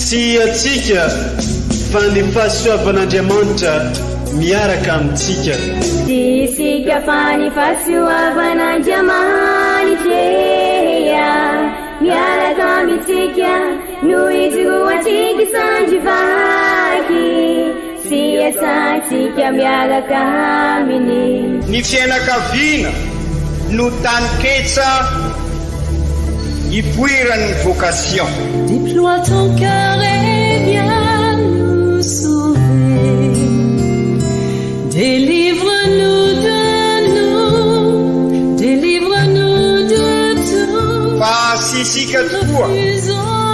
Tsy antsika fa ny fahasoavan'Andriamanitra miaraka amintsika. Tsy isika fa ny fahasoavan'Andriamanitra miaraka amintsika no ijoroantsika sandry vaky sy iasantsika miaraka aminy. Ny fiainakaviana no taninketsa ipoiran'ny vocation. Déploie ton cœur et viens nous sauver Délivre-nous de nous, délivre-nous de tout Fa tsy isika tokoa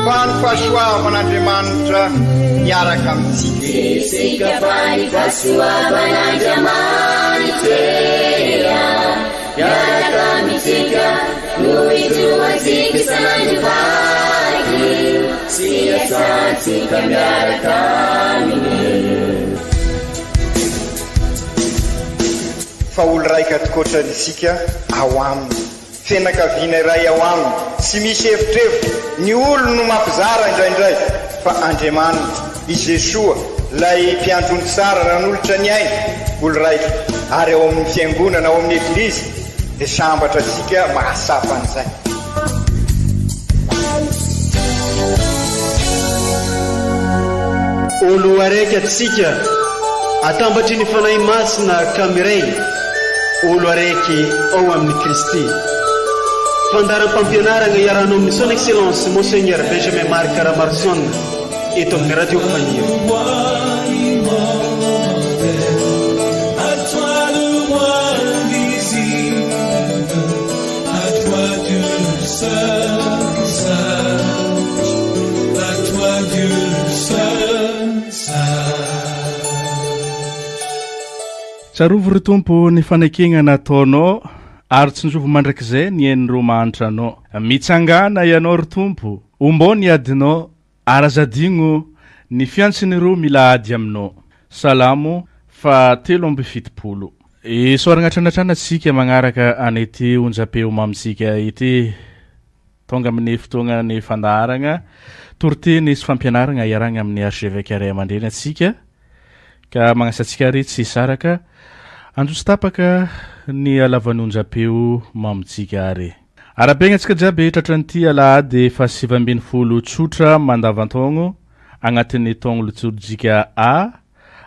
fa ny fahasoavan'Andriamanitra miaraka amintsika. Tsy isika fa ny fahasoavan'Andriamanitra miaraka amintsika no ijoroantsika isan'andro vaky sy iasantsika miaraka aminy. Fa olo raika tokoatrany isika ao aminy. Fianakaviana iray ao aminy, tsy misy evitrevitra, ny olony no mampizara indraindray, fa Andriamanitra, i Jesoa, ilay Mpiandry ondry tsara nanolotra ny ainy, olo raika, ary ao amin'ny Fiangonana, ao amin'ny Eglizy, dia sambatra antsika mahatsapa an'izay. Olo araiky atsika, atambatry ny Fanahy Masina ka miray, olo araiky ao amin'i Kristy. Fandaharam-pampianaragna iarahanao amin'ny Son Excellence Monseigneur Benjamin Marc Ramaroson eto amin'ny Radio Faniry. Tsarovy ry Tompo ny fanekegna nataonao ary tsinjovy mandrakizay ny ain'ireo mahantra anao. Mitsangàna ianao ry Tompo, ombao ny adinao ary aza adino ny fiantsin'ireo mila ady aminao. Salamo faha 73. Isaoragna hatrany hatrany antsika magnaraka an'ity onjam-peo mamintsika ity. Tonga amin'ny fotoagna ny fandaharagna, toriteny sy fampianaragna iarahagna amin'ny Archevêque Ray aman-dreny antsika ka magnasa antsika ary tsy hisaraka andro tsy tapaka ny halavan'ny onjam-peo mamintsika ary. Arahabaigna antsika jiaby tratran'ity alahady faha 19 tsotra mandavan-taogno agnatin'ny taogno litorjika A,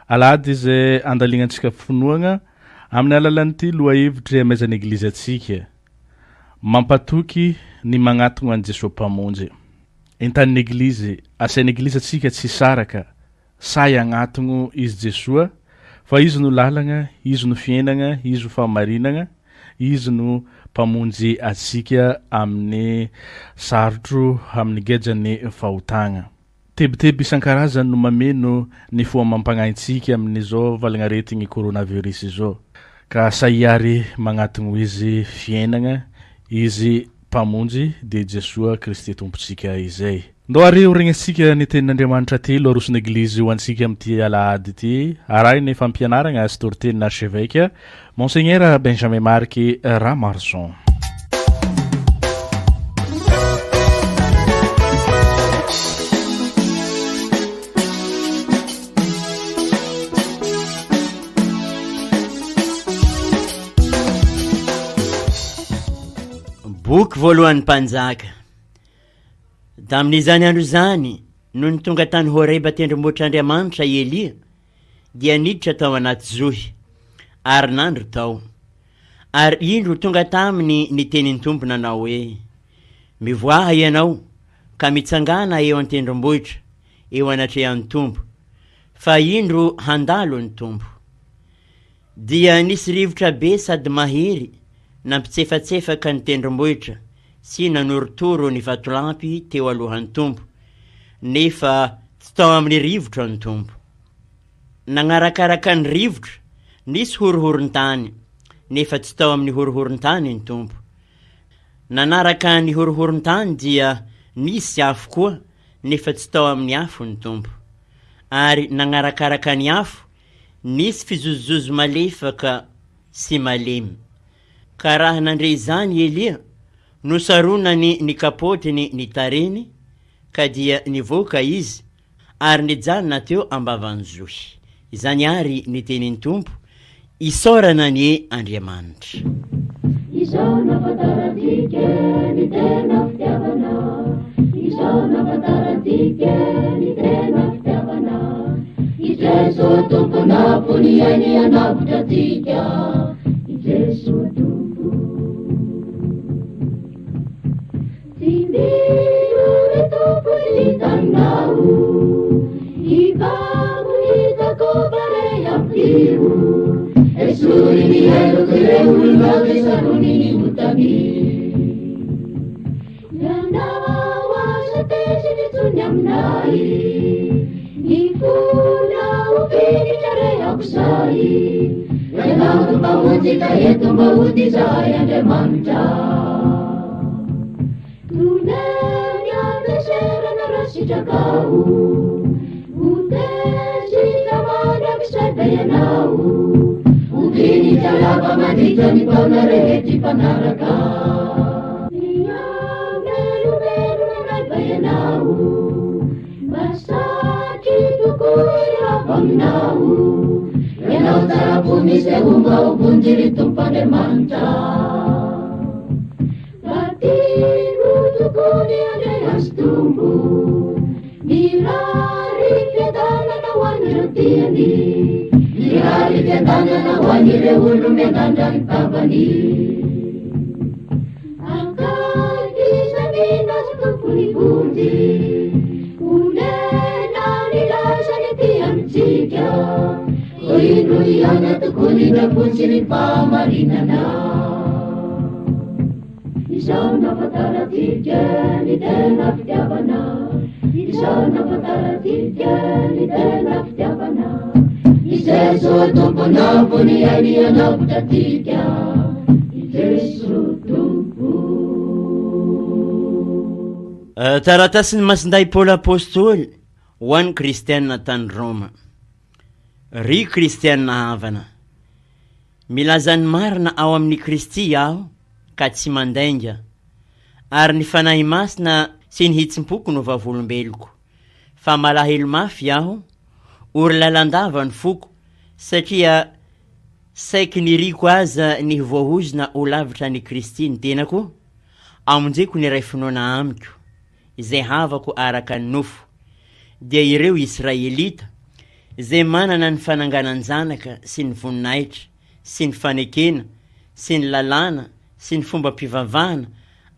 alahady izay andalignantsika finoagna amin'ny alalan'ity lohahevitry amaizan'ny Eglizy antsika. Mampatoky ny magnatogno an'i Jesoa Mpamonjy. Entanin'ny Eglizy, asain'ny Eglizy antsika tsy hisaraka, sahy hagnatogno Izy Jesoa, fa Izy no lalagna, Izy no fiainagna, Izy no fahamarinagna, Izy no Mpamonjy antsika amin'ny sarotro, amin'ny gejan'ny fahotagna. Tebiteby isan-karazany no mameno ny fo amam-pagnahintsika amin'izao valagnaretigny coronavirus izao. Ka sahia ary magnatogno Izy fiainagna, Izy Mpamonjy, dia Jesoa Kristy Tompontsika izay. Ndao ary ho regnesintsika ny Tenin'Andriamanitra telo aroson'ny Eglizy ho antsika amin'ity alahady ity, arahin'ny fampianaragna sy toritenin'Archevêque Monseigneur Benjamin Marc Ramaroson. Boky voalohan'ny Mpanjaka. Tamin'izany andro izany, nony tonga tany Horeba tendrombohitr'Andriamanitra i Elia, dia niditra tao anaty zohy, ary nandry tao. Ary indro tonga taminy ny tenin'ny Tompo nanao hoe, Mivoaha ianao, ka mitsangàna eo an-tendrombohitra, eo anatrehan'ny Tompo, fa indro handalo ny Tompo. Dia nisy rivotra be sady mahery nampitsefatsefaka ny tendrombohitra sy nanorotoro ny vatolampy teo alohan'ny Tompo, nefa tsy tao amin'ny rivotra ny Tompo. Nagnarakaraka ny rivotra, nisy horohoron-tany, nefa tsy tao amin'ny horohoron-tany ny Tompo. Nanaraka ny horohoron-tany dia nisy afo koa, nefa tsy tao amin'ny afo ny Tompo. Ary nagnarakaraka ny afo, nisy fizozozozo malefaka sy malemy. Ka raha nandre izany i Elia, nosaronany ny kapaotiny ny tarehiny, ka dia nivoaka izy. Ary nijanona teo am-bavan'ny zohy. Izany àry ny tenin'ny Tompo, Isaorana anie Andriamanitra. Izao nahafantarantsika ny tena fitiavana, Izao nahafantarantsika ny tena fitiavana, I Jeso Tompo nahafoy ny ainy hanavotra antsika, I Jeso Tompo. Tsimbino ry Tompo ny taninao, Hibabo ny Jakoba re ampio. Esory ny helok'ireo olonao dia sarony ny otany. Ianao aza tezitra intsony aminay, Ny fonao finitra re aok'izay. Ianao no mpamonjy ka eto mba hody izahay Andriamanitra. Toneny an-teserana raha sitrakao, Ho tezitra mandrakizay ve ianao? Ho vinitra lava mandritra ny taona rehetra hifanaraka. Mihamelomelona anay ve ianao? Mba satry tokoa hiravo aminao. Ianao tsara fo miseho mba ho vonjy ry Tompo Andriamanitra. Mba tiako tokoa ny handray azy Tompo. Mirary fiadanana ho an'ireo tiany. Mirary fiadanana ho an'ireo olo-miandrandra ny tavany. Akaiky izay mino azy Tompo ny vonjy. Onena ny lazany aty amintsika. Koa indro hihaona tokoa ny indra-po sy ny fahamarinana. Izao nahafantarantsika ny tena fitiavana. Izao nahafantarantsika ny tena fitiavana. I Jeso Tompo navo ny ainy hanavotra antsika. I Jeso Tompo. Taratasin'i Masindahy Paoly Apostoly ho an'ny Kristiana tany Roma. Ry Kristiana havana, milaza ny marina ao amin'i Kristy aho ka tsy mandainga, ary ny Fanahy Masina sy ny hitsim-poko no vavolombeloko, fa malahelo mafy aho, ory lalandava ny foko, satria saiky niriko aza ny ho voahozona ho lavitra an'i Kristy ny tenako, amonjeko ny iray finoana amiko. izay havako araka ny nofo, dia ireo Israelita, izay manana ny fananganan-janaka sy ny voninahitra sy ny fanekena sy ny lalàna sy ny fombam-pivavahana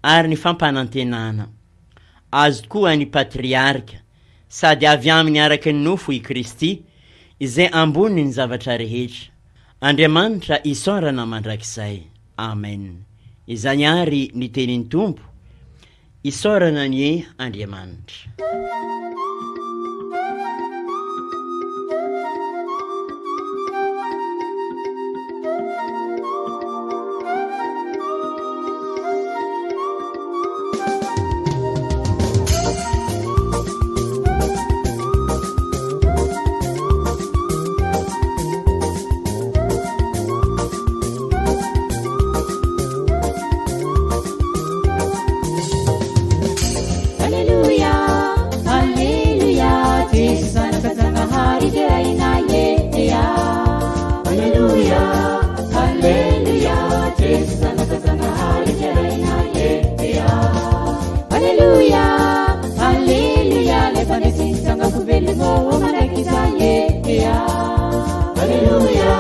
ary ny fampanantenana. Azy koa ny patriarka, sady avy aminy araka ny nofo i Kristy, izay ambonin' ny zavatra rehetra. Andriamanitra isaorana mandrakizay. Amen. Izany àry ny tenin'ny Tompo. Isaorana anie Andriamanitra. Aleloia, aleloia, Jeso Zanaka Zagnahary deraina ye ea. Aleloia, aleloia, Jeso Zanaka Zagnahary deraina ye ea. Aleloia, aleloia, le mpandresy nitsanga-ko velogno mandraiky ye ea. Aleloia,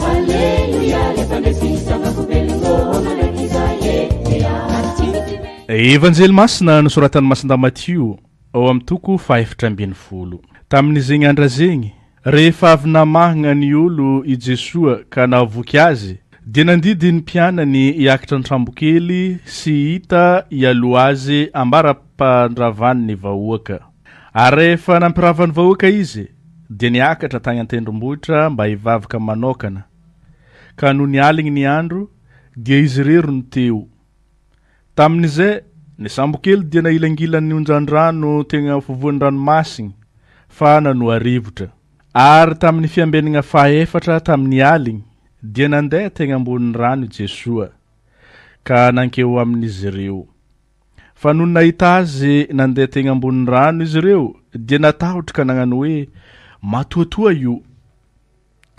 aleloia, le mpandresy nitsanga-ko velogno mandraiky ye ea. Evanjely Masina nosoratan'i Masindahy Matio ao amin'ny toko fahaefatra ambinifolo. Tamin'izegny andra zegny, rehefa avy namahagna ny olo i Jesoa ka nahavoky azy, dia nandidy ny mpianany hiakatra an-trambokely sy hita hialoha azy ambara-pandravany ny vahoaka. Ary rehefa nampirava ny vahoaka izy, dia niakatra tagny an-tendrombohitra mba hivavaka manokana. Ka nony aligny ny andro, dia izy irery no teo. Tamin'izay, ny sambokely dia nahilangilan'ny onjan-drano tegny afovoan'ny ranomasigny, fa nanoa rivotra. Ary tamin'ny fiambenagna fahaefatra tamin'ny aligny, dia nandeha tegny ambonin'ny rano i Jesoa, ka nankeo amin'izy ireo. Fa nony nahita Azy nandeha tegny ambonin'ny rano izy ireo, dia natahotra ka nagnano hoe, Matoatoa io.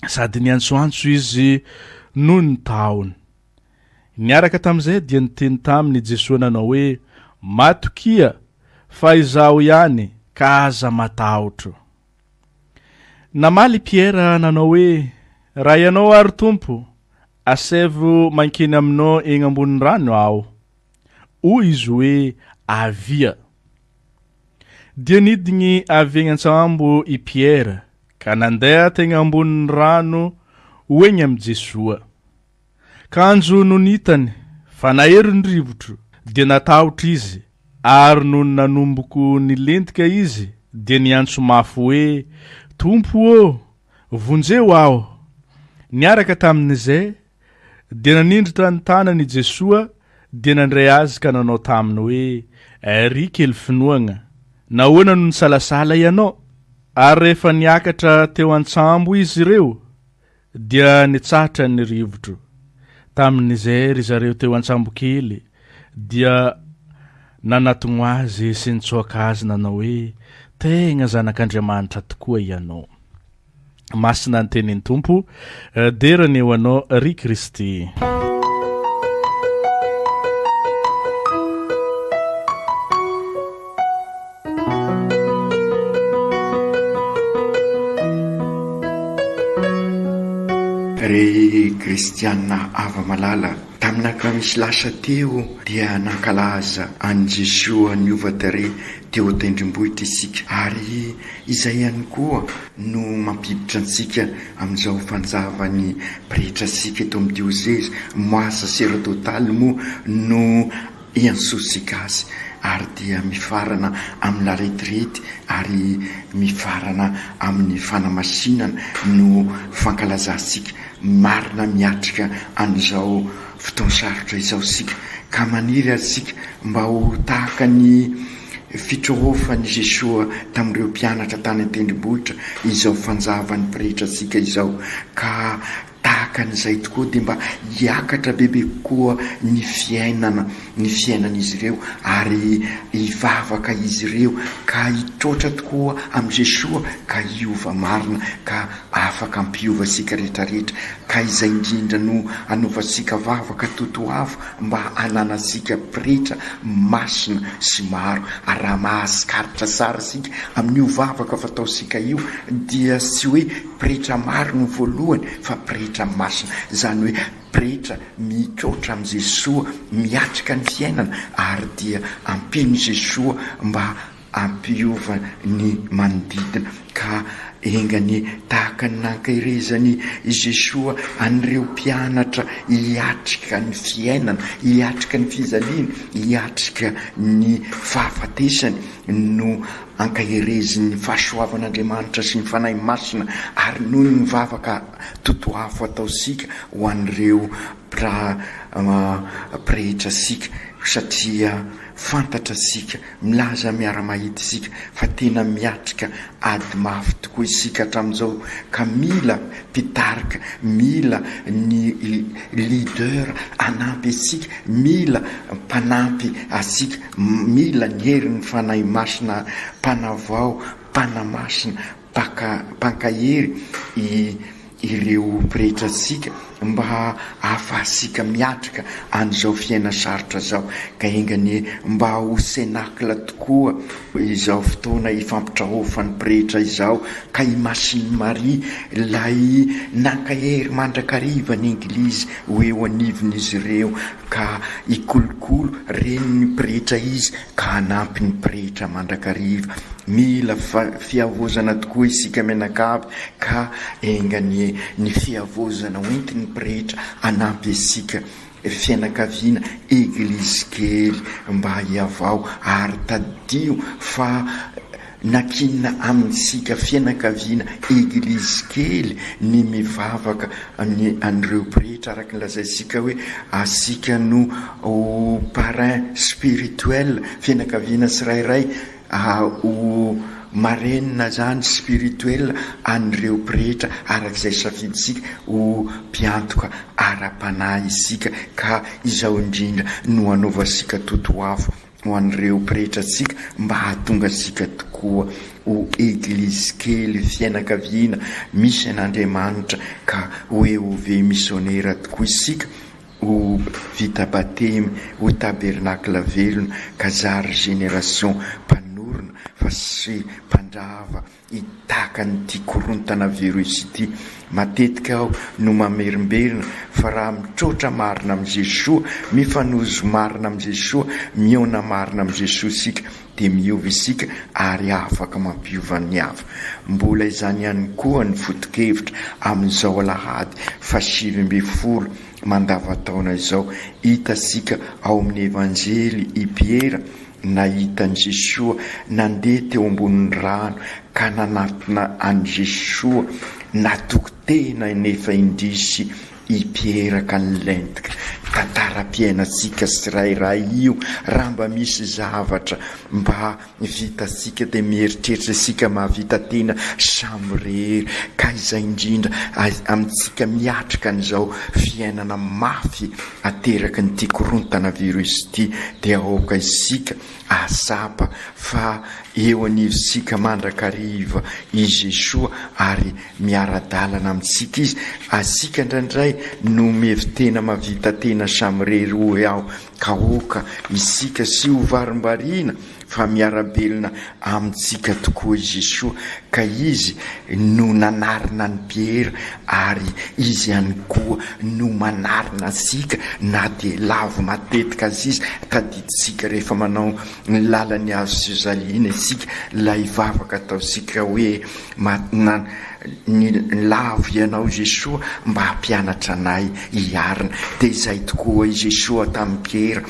Sady niantsoantso izy noho ny tahony. Niaraka tamin'izay dia niteny taminy i Jesoa nanao hoe, Matokia, fa Izaho ihany, ka aza matahotra. Namaly i Piera nanao hoe, Raha Ianao àry Tompo, asaivo mankeny Aminao eny ambonin'ny rano aho. Hoy Izy hoe, Avia. Dia nidigny avy egny an-tsambo i Piera ka nandeha tegny ambonin'ny rano ho egny amin'i Jesoa. Kanjo nony hitany fa nahery ny rivotro, dia natahotra izy, ary nony nanomboko nilentika izy, dia niantso mafy hoe, Tompo ô, vonjeo aho! Niaraka tamin'izay, dia nanindritra ny tanany i Jesoa, dia nandray azy ka nanao taminy hoe, Ry kely finoagna, nahoana no nisalasala ianao? Ary rehefa niakatra teo an-tsambo izy ireo, Dia nitsahatra ny rivotro. Tamin'izay ry zareo teo an-tsambokely dia nanatogno azy sy nitsoaka azy nanao hoe, Tegna Zanak'Andriamanitra tokoa ianao. Masina ny tenin'ny Tompo, dera anie ho anao ry Kristy. Ry kristiana hava-malala, tamin'ny alakamisy lasa teo dia nankalaza an'i Jesoa niova tarehy teo an-tendrombohitra isika, ary izay ihany koa no mampiditra antsika amin'izao fanjavan'ny pretra antsika eto amin'ny diosezy, mois sacerdotal moa no Iantsoantsika azy ary dia mifarana amin'ny laretirety ary mifarana amin'ny fanamasinana no fankalazantsika marina miatrika an'izao fotoan-sarotra izao isika ka maniry antsika mba ho tahaka ny fitrohofan'i Jesoa tamin'ireo mpianatra tany an-tendrombohitra izao fanjavan'ny pretra antsika izao ka Tahaka an'izay tokoa dia mba hiakatra bebe kokoa ny fiainana, ny fiainan'izy ireo ary hivavaka izy ireo ka hitroatra tokoa amin'i Jesoa ka hiova marina ka afaka hampiova antsika rehetrarehetra ka izay indrindra no anaovantsika vavaka totoafo mba hananantsika pretra masina sy maro ary raha mahatsikaritra tsara isika amin'io vavaka fataontsika io dia tsy hoe Pretra maro no voalohany fa pretra masina, izany hoe pretra mitroatra amin'i Jesoa, miatrika ny fiainana ary dia ampian'i Jesoa mba hampiova ny manodidina. Ka enga anie tahaka ny nankaherezan'i Jesoa an'ireo mpianatra hiatrika ny fiainana, hiatrika ny fijaliana, hiatrika ny fahafatesany no Ankaherezin'ny fahasoavan'Andriamanitra sy ny Fanahy Masina ary noho ny vavaka totoafo ataontsika ho an'ireo pretra isika satria fantatra isika, milaza miara-mahita isika fa tena miatrika ady mafy tokoa isika hatramin'izao ka mila mpitarika, mila ny leader hanampy antsika, mila mpanampy antsika. Mila ny herin'ny Fanahy Masina mpanavao, mpanamasina, mpaka, mpankahery ireo pretra antsika mba ahafahantsika miatrika an'izao fiaina sarotra izao. Ka enga anie mba ho cenacle tokoa izao fotoana ifampitrahofan'ny pretra izao ka i Masin'i Maria ilay nankahery mandrakariva ny Eglizy ho eo anivon'izy ireo ka hikolokolo renin'ny pretra izy ka hanampy ny pretra mandrakariva. Mila fihavaozana tokoa isika mianakavy ka enga anie ny fihavaozana hoentin'ny pretra hanampy antsika fianakaviana eglizy kely mba hihavao ary tadidio fa Nankinina amintsika fianakaviana eglizy kely ny mivavaka ny an'ireo pretra araka ny lazaintsika hoe asika no ho parrain spirituel fianakaviana tsirairay ho marraine zany spirituel an'ireo pretra araka izay safidintsika ho mpiantoka ara-panahy isika ka izao indrindra no anaovantsika totoafo. ho an'ireo pretra antsika mba hahatonga antsika tokoa ho Eglizy kely fianakaviana misy an'Andriamanitra ka ho EOV misionera tokoa isika, ho vita batemy, ho tabernacle velona ka zary génération mpanorina fa sy mpandrava Tahaka an'ity korontana virus ity. Matetika aho no mamerimberina fa raha mitroatra marina amin'i Jesoa, mifanojo marina amin'i Jesoa, mihaona marina amin'i Jesoa isika dia miova isika ary afaka mampiova ny hafa. Mbola izany ihany koa ny foto-kevitra amin'izao alahady fahasivy ambinifolo mandavantaona izao. Hitantsika ao amin'ny Evanjely i Piera Nahita an'i Jesoa nandeha teo ambonin'ny rano ka nanatona an'i Jesoa natoky tena nefa indrisy i Piera ka nilentika. Tantaram-piainantsika tsirairay io, raha mba misy zavatra mba vitantsika dia mieritreritra isika mahavita tena samirery ka izay indrindra amintsika miatrika an'izao fiainana mafy aterakin'ity korontana virus ity dia aoka isika hahatsapa fa eo anivontsika mandrakariva i Jesoa ary miara-dalana amintsika Izy. Asika indraindray no mihevi-tena mahavita tena samirery hoy aho ka aoka isika sy ho varimbariana fa miara-belona amintsika tokoa i Jesoa ka Izy no nanarina an'i Piera ary Izy ihany koa no manarina antsika na dia lavo matetika aza Izy. Tadidintsika rehefa manao ny lalan'ny hazo fijaliana isika ilay vavaka ataontsika hoe ny lavo Ianao Jesoa mba hampianatra anay hiarina. Dia izay tokoa i Jesoa tamin'i Piera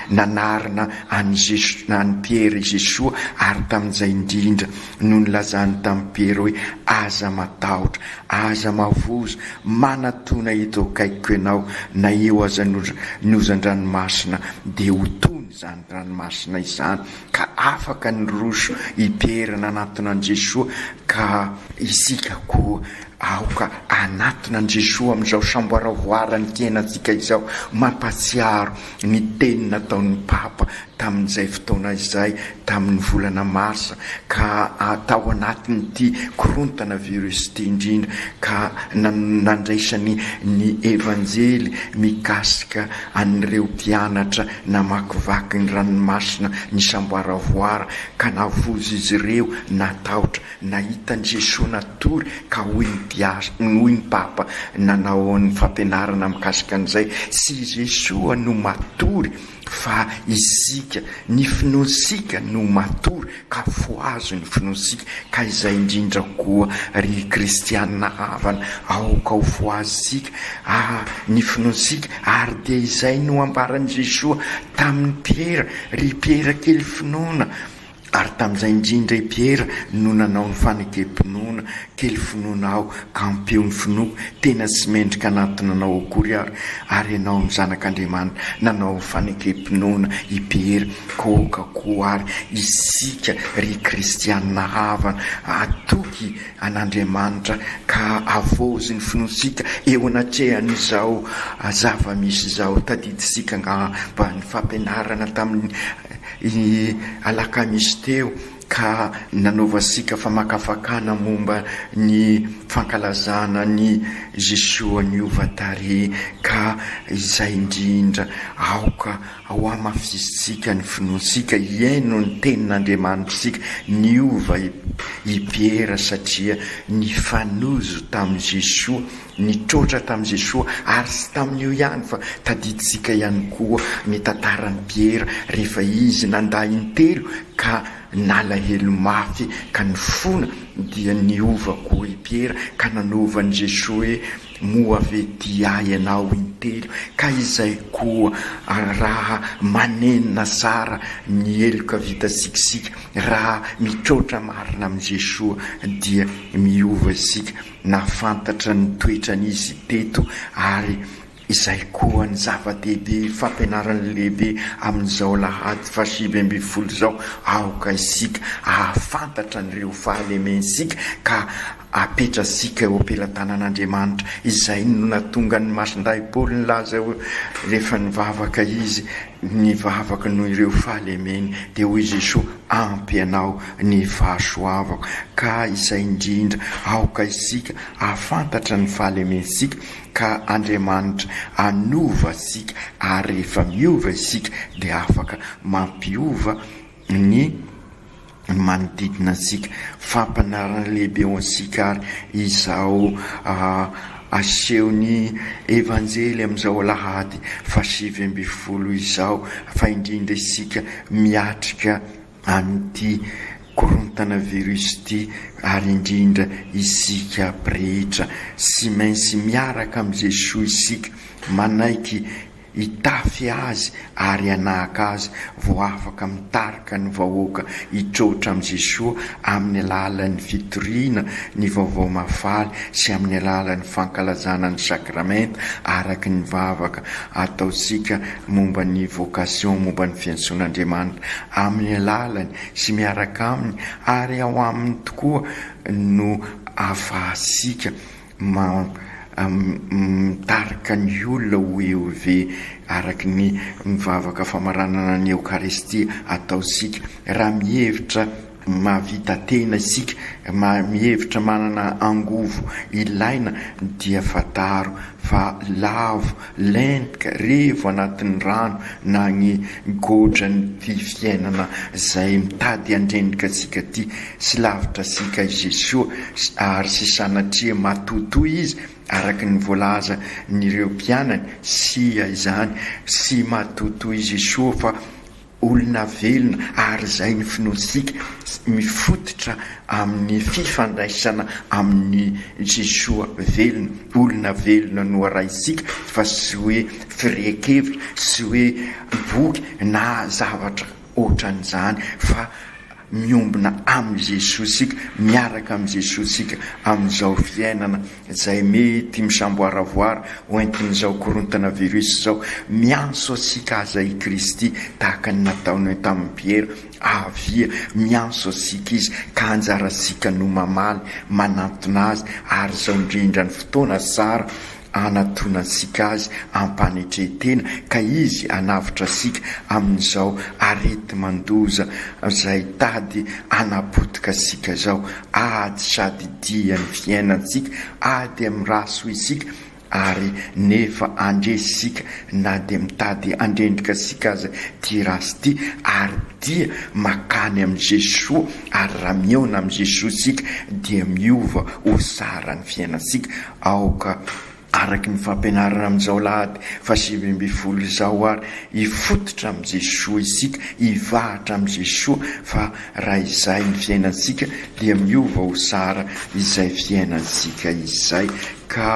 nanarina an'i Jeso an'i Piera i Jesoa ary tamin'izay indrindra no nilazany tamin'i Piera hoe, Aza matahotra, aza mavozo, manatona eto akaikiko ianao, na eo aza ny ozan-dranomasina dia ho tony izany ranomasina izany. Ka afaka niroso i Piera nanatona an'i Jesoa ka isika koa aoka hanatona an'i Jesoa amin'izao samboaravoaran'ny fiainantsika izao. Mampahatsiaro ny teny nataon'ny Papa tamin'izay fotoana izay tamin'ny volana marsa ka tao anatin'ity korontana virus ity indrindra ka nandraisany ny Evanjely mikasika an'ireo mpianatra namakivaky ny ranomasina nisamboaravoara ka navozo izy ireo natahotra nahita an'i Jesoa natory ka hoy ny mpiasa hoy ny Papa nanao ny fampianarana mikasika an'izay tsy i Jesoa no matory fa isika, ny finoantsika no matory ka fohazo ny finoantsika, ka izay indrindra koa ry kristianina havana, aoka ho fohazintsika ny finoantsika, ary dia izay no ambaran'i Jesoa tamin'i Piera, ry Piera kely finoana, Ary tamin'izay indrindra i Piera no nanao ny fanekem-pinoana, Kely finoana aho, ka ampio ny finoako, tena tsy mendrika hanatona anao akory aho, ary ianao no Zanak'Andriamanitra. Nanao fanekem-pinoana i Piera, koa aoka koa àry isika, ry kristiana havana, hatoky an'Andriamanitra ka havaozy ny finoantsika eo anatrehan'izao zava-misy izao. Tadidintsika angamba ny fampianarana tamin'ny Ny alakamisy teo ka nanaovantsika famakafakana momba ny fankalazana ny Jesoa niova tarehy ka izay indrindra aoka hohamafisintsika ny finoantsika hihaino ny tenin'Andriamanitra isika. Niova i Piera satria nifanojo tamin'i Jesoa Nitroatra tamin'i Jesoa, ary tsy tamin'io ihany fa tadidintsika ihany koa ny tantaran'i Piera rehefa izy nandà intelo ka nalahelo mafy ka nifona dia niova koa i Piera ka nanova an'i Jesoa hoe moa ve tia ahy ianao intelo ka izay koa raha manenina tsara ny heloka vitantsika isika raha mitroatra marina amin'i Jesoa dia miova isika Nahafantatra ny toetran'izy teto ary. Izay koa ny zava-dehibe fampianarana lehibe amin'izao alahady faha-19 izao, aoka isika hahafantatra an'ireo fahalementsika ka apetrasika eo am-pelatanan'Andriamanitra. Izay no nahatonga an'i Masindahy Paoly nilaza hoe rehefa nivavaka izy, nivavaka noho ireo fahalemeny, dia hoy Jesoa, ampy anao ny fahasoavako. Ka izay indrindra, aoka isika hahafantatra ny fahalementsika Ka Andriamanitra hanova antsika ary rehefa miova isika dia afaka mampiova ny manodidina antsika. Fampianarana lehibe ho antsika ary izao asehon'ny Evanjely amin'izao alahady faha-19 izao fa indrindra isika miatrika an'ity korontana virus ity ary indrindra isika pretra sy maintsy miaraka amin'i Jesoa isika manaiky hitafy azy ary hanahaka azy vao afaka mitarika ny vahoaka hitroatra amin'i Jesoa amin'ny alalan'ny fitoriana ny vaovao mahafaly sy amin'ny alalan'ny fankalazana ny sakramenta araka ny vavaka ataontsika momba ny vocation, momba ny fiantsoan'Andriamanitra, amin'ny alalany sy miaraka aminy ary ao aminy tokoa no ahafahantsika mitarika ny olona ho EOV araka ny vavaka famaranana ny Eokaristia ataontsika. Raha mihevitra mahavita tena isika, mihevitra manana angovo ilaina dia fantaro fa lavo, lentika, revo anatin'ny rano na ny godran'ity fiainana izay mitady handrendrika antsika ity. Tsy lavitra antsika i Jesoa ary tsy sanatria matotoa Izy araka ny voalazan'ireo mpianany, tsia izany, tsy matotoa i Jesoa fa Olona velona ary izay ny finoantsika mifototra amin'ny fifandraisana amin'i Jesoa velona. Olona velona no arahintsika fa tsy hoe firehan-kevitra, tsy hoe boky na zavatra ohatran'izany fa miombona amin'i Jesoa isika, miaraka amin'i Jesoa isika amin'izao fiainana izay mety misamboaravoara ho entin'izao korontana virus izao. Miantso antsika aza i Kristy tahaka ny nataony tamin'i Piera, avia, miantso antsika Izy ka anjarantsika no mamaly, manantona Azy ary izao indrindra ny fotoana tsara hanatonantsika Azy am-panetren-tena ka Izy hanavotra antsika amin'izao areti-mandoza izay tady hanapotika antsika izao. Ady sady dia ny fiainantsika, ady amin'ny ratsy hoy isika, ary nefa handresy isika na dia mitady handrendrika antsika aza ity ratsy ity, ary dia makany amin'i Jesoa, ary raha mihaona amin'i Jesoa isika dia miova ho tsara ny fiainantsika. Aoka araka ny fampianarana amin'izao alahady faha-19 izao ary hifototra amin'i Jesoa isika, hivahatra amin'i Jesoa fa raha izay ny fiainantsika dia miova ho tsara izay fiainantsika izay. Ka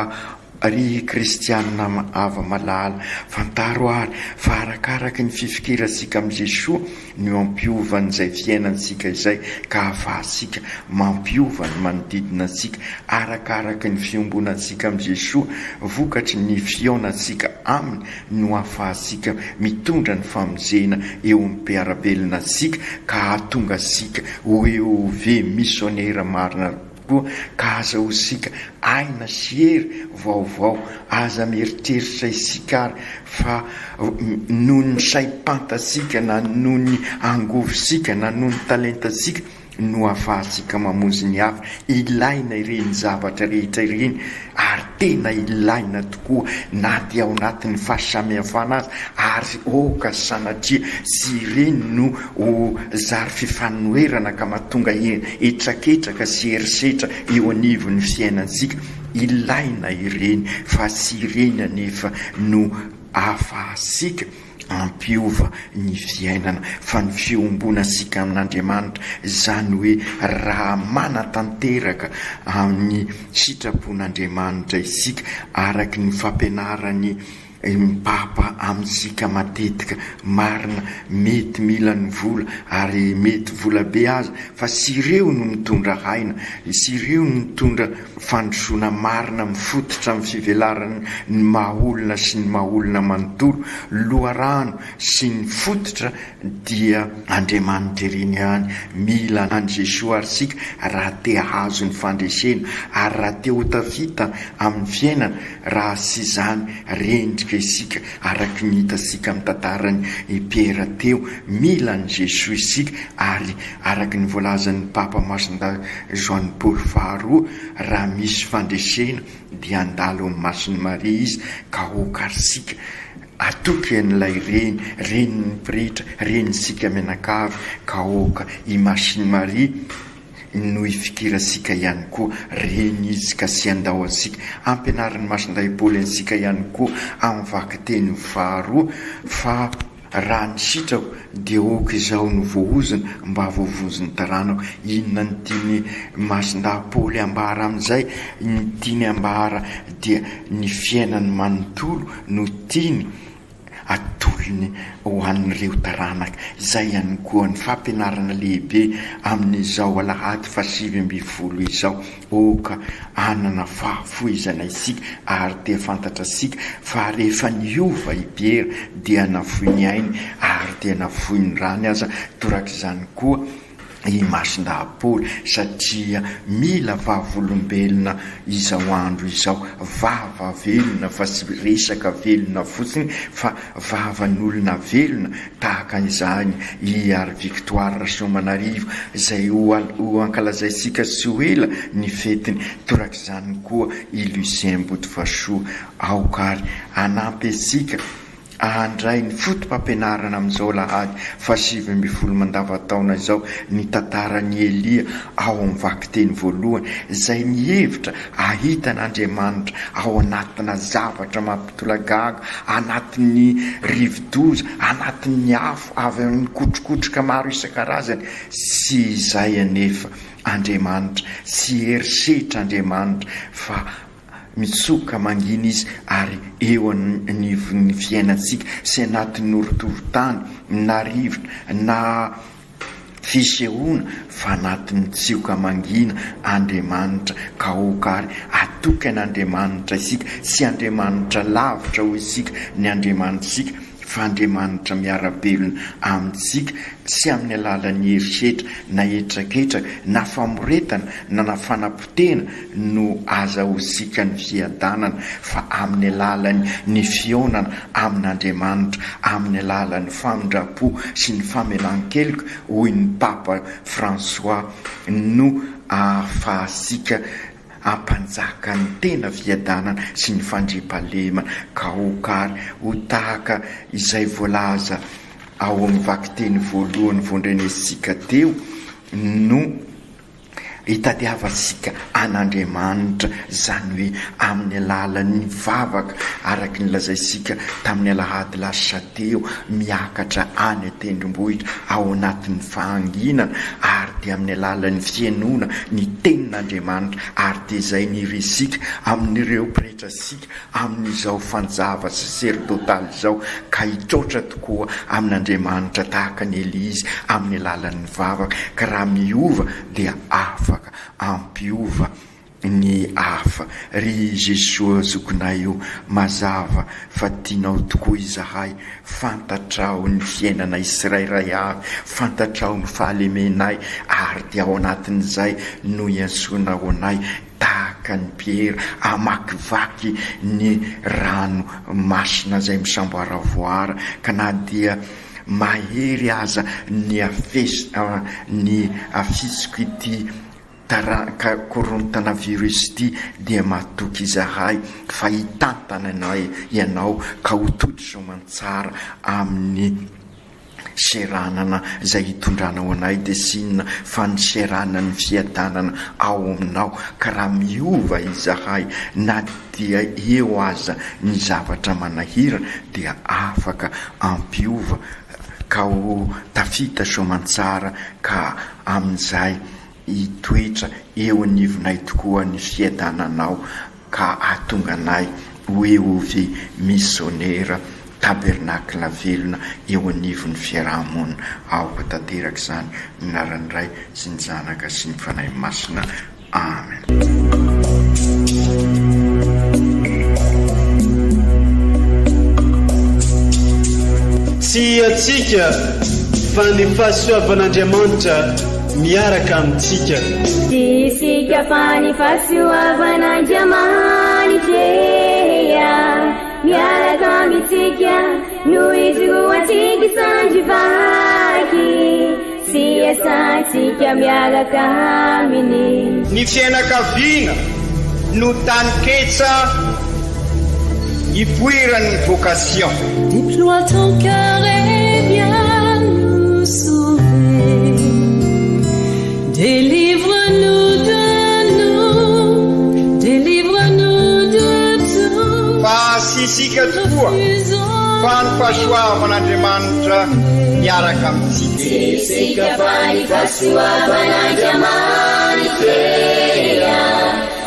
ry kristianina hava-malala, fantaro ary fa arakaraky ny fifikirantsika amin'i Jesoa no hampiova an'izay fiainantsika izay ka hahafahantsika mampiova ny manodidina antsika arakaraky ny fiombonantsika amin'i Jesoa vokatry ny fihaonantsika Aminy no hahafahantsika mitondra ny famonjena eo amin'ny mpiara-belona antsika ka hahatonga antsika ho EOV misionera marina Koa ka azahoantsika aina sy hery vaovao. Aza mieritreritra isika ary fa noho ny saim-pantatsika na noho ny angovontsika na noho ny talentantsika no ahafahantsika mamonjy ny hafa. Ilaina ireny zavatra rehetra ireny ary tena ilaina tokoa na dia ao anatin'ny fahasamihafana aza ary aoka sanatria tsy ireny no ho zary fifanoherana ka mahatonga hetraketraka sy herisetra eo anivon'ny fiainantsika. Ilaina ireny fa tsy ireny anefa no ahafahantsika hampiova ny fiainana fa ny fiombonantsika amin'Andriamanitra, izany hoe raha manatanteraka ny sitrapon'Andriamanitra isika araka ny fampianaran'i. Ny Papa amintsika matetika marina mety mila ny vola ary mety vola be aza fa tsy ireo no mitondra aina, tsy ireo no mitondra fandrosoana marina mifototra amin'ny fivelaran'ny ny maha olona sy ny maha olona manontolo, loharano sy ny fototra dia Andriamanitra ireny ihany. Mila an'i Jesoa ary isika raha te hahazo ny fandresena ary raha te ho tafita amin'ny fiainana, raha tsy izany rendrika isika araka ny hitantsika amin'ny tantaran'i i Piera teo. Mila an'i Jesoa isika ary araka ny voalazan'ny Papa Masindahy Joany Paoly faharoa, raha misy fandresena dia handalo amin'ny Masin'i Maria izy ka aoka ary isika Atoky an'ilay reny, renin'ny pretra, renintsika mianakavy, ka aoka i Masine Maria no hifikirantsika ihany koa, reny izy ka tsy handao antsika. Ampianarin'i Masindahy Paoly antsika ihany koa amin'ny vakiteny faharoa fa raha ny sitrako dia aoka izaho no voaozona mba voavonjy ny taranako. Inona no tian'i Masindahy Paoly ambara amin'izay? Ny tiany ambara dia ny fiainany manontolo no tiany atolony ho an'ireo taranaka. Izay ihany koa ny fampianarana lehibe amin'izao alahady fahasivy ambin'ny folo izao. Aoka hanana fahafoizana isika ary dia fantatrasika fa rehefa niova i Piera dia nafoy ny ainy ary dia nafoy ny rany aza, torak'izany koa i Masindahy Paoly satria mila vavolombelona izao andro izao, vava velona fa tsy resaka velona fotsiny fa vavan'olona velona tahaka izany i Ary Victoire Rasoamanarivo izay ho ankalazaintsika tsy ho ela ny fetiny, torak'izany koa i Lucien Botovasoa. Aoka ary hanampy antsika Handray ny fotopampianarana amin'izao alahady fahasivy ambin'ny folo mandavantaona izao ny tantaran'i Elia ao amin'ny vakiteny voalohany, izay mihevitra hahita an'Andriamanitra ao anatina zavatra mampitolagaga, anatin'ny rivodoza, anatin'ny afo avy amin'ny kotrokotroka maro isan-karazany. Tsy izay anefa Andriamanitra, tsy herisetra Andriamanitra fa Mitsoka mangina izy ary eo anivon'ny fiainantsika sy anatin'ny orotorontany na rivotra na fisehoana fa anatin'ny tsioka mangina Andriamanitra ka aoka ary hatoky an'Andriamanitra isika, tsy Andriamanitra lavitra hoy isika ny Andriamanitr'isika fa Andriamanitra miara-belona amintsika tsy amin'ny alalan'ny herisetra na hetraketraka na famoretana na na fanapotehana no azahoantsika ny fiadanana fa amin'ny alalan'ny ny fihaonana amin'Andriamanitra amin'ny alalan'ny famindram-po sy ny famelan-keloka hoy ny Papa François no ahafahantsika hampanjaka ny tena fiadanana sy ny fandriampahalemana ka aoka ary ho tahaka izay voalaza ao amin'ny vakiteny voalohany voandrenesintsika teo no hitadiavantsika an'Andriamanitra, izany hoe amin'ny alalan'ny vavaka, araka ny lazaintsika tamin'ny alahady lasa teo, miakatra any an-tendrombohitra ao anatin'ny fahanginana, ary dia amin'ny alalan'ny fihainoana ny tenin'Andriamanitra, ary dia izay nirintsika amin'ireo pretratsika amin'izao fanjava saserdotaly izao, ka hitroatra tokoa amin'Andriamanitra tahaka an'i Elia izy amin'ny alalan'ny vavaka, ka raha miova dia afaka hampiova ny hafa. Ry Jesoa zokinay o, mazava fa tianao tokoa izahay, fantatrao ny fiainanay tsirairay avy, fantatrao ny fahalemenay ary dia ao anatin'izay no iantsoanao anay tahaka an'i Piera hamakivaky ny rano masina izay misamboaravoara ka na dia mahery aza ny afes ny afitsiko ity Taranaka korontana virus ity dia matoky izahay fa hitantana anay ianao ka ho tody soamantsara amin'ny seranana izay hitondranao anay dia tsy inona fa ny seranan'ny fiadanana ao aminao ka raha miova izahay na dia eo aza ny zavatra manahirana dia afaka ampiova ka ho tafita soamantsara ka amin'izay hitoetra eo anivonay tokoa ny fiadananao ka hahatonga anay. Ho EOV Misionera Tabernakla velona eo anivon'ny fiaraha-monina. Aoka tanteraka izany, ny anaran'ny Ray sy ny Zanaka sy ny Fanahy Masina. Amen. Tsy antsika fa ny fahasoavan'Andriamanitra miaraka amintsika. Tsy isika fa ny fahasoavan'Andriamanitra miaraka amintsika no ijoroantsika sandry vaky sy iasantsika miaraka aminy. Ny fiainakaviana no taninketsa ipoiran'ny vocation. Déploie ton cœur et viens nous sauver. Délivre-nous de nous, délivre-nous de tout. Fa tsy isika tokoa fa ny fahasoavan'Andriamanitra miaraka amintsika. Tsy isika fa ny fahasoavan'Andriamanitra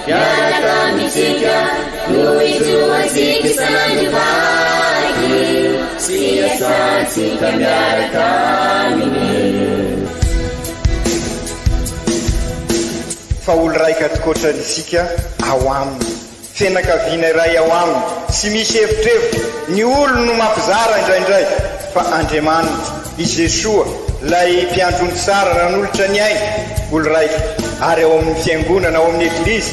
miaraka amintsika no ijoroantsika sandry vaky sy iasantsika miaraka aminy. Fa olo raika tokoatra isika ao aminy. Fianakaviana iray ao aminy, tsy misy evitrevitra, ny olony no mampizara indraindray, fa Andriamanitra, i Jesoa, ilay Mpiandry ondry tsara nanolotra ny ainy, olo raika, ary ao amin'ny Fiangonana, ao amin'ny Eglizy,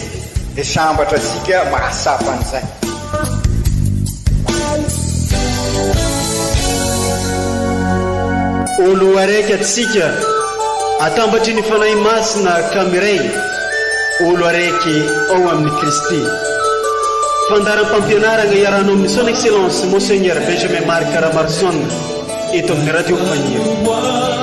dia sambatra isika mahatsapa an'izay. Olo araiky atsika atambatry ny Fanahy Masina ka miray olo araiky ao amin'i Kristy. Fandaharam-pampianaragna iarahanao amin'ny Son Excellence Monseigneur Benjamin Marc Ramaroson eto amin'ny Radio Fagniry.